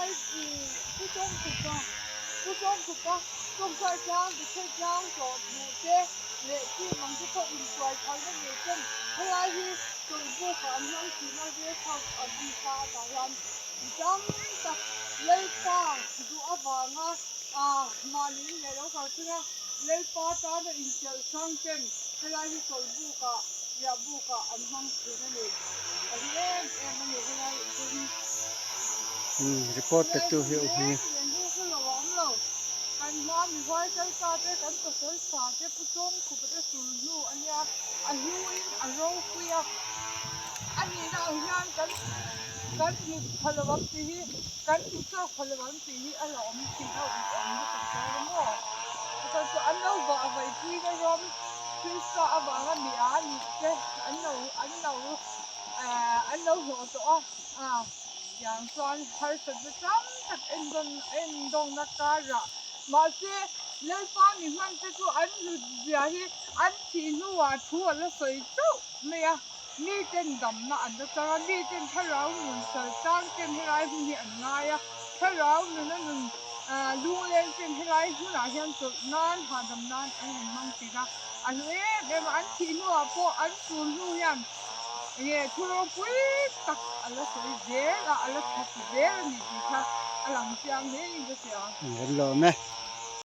Helai Pu Chawngkhupa Pu Chawngkhupa tawngtai tlang Bethel tlang tawh hmuh te leh team ang te pawh intuai tharna ngei ten helai hi chawlhbukah an hmang thin a, rest house an awm ta a tah hian mi tam tak Lalpa duh avanga mahni in leh lo kalsan a, Lalpa tana intelh hrang ten helai hi chawlhbukah riahbukah an hmang thin a ni. A hlu em em a ni helai in pawh hi. Report pe tu hi a awm hi. Kan hma mi huai kal ta te kan pasal tha te pu Chawngkhupa te sul hnu a nia a hlu in a ropui a a nihna ang hian kan kan hmu pha lo ang tih hi kan hmu chhuak pha lo ang tih hi a la awm thin a awm awm lutuk dawn a maw chutah chuan an lo vah vaih pui na rawm Krista avanga mi a nih te an lo an lo eh an lo hlawh tawh a ah tiang chuan harsatna tam tak endawn endawngna karah mahse Lalpa mi hman te chu an hlut zia hi an thih hnuah thu a la sawi chauh mai a, miten damna an la chang a, miten thlarau nun sal tang ten helai hun hi an ngai a, thlarau nuna nun lungleng ten helai hunah hian chawlh nan hahdam nan an rawn hmang thin a, a hlu em em a, an thih hnuah pawh an tul hnu hian enge thu ropui tak a la sawi zel a, a la thawk zel a ni tih kha a lang chiang hle in ka hria. Kan lawm e.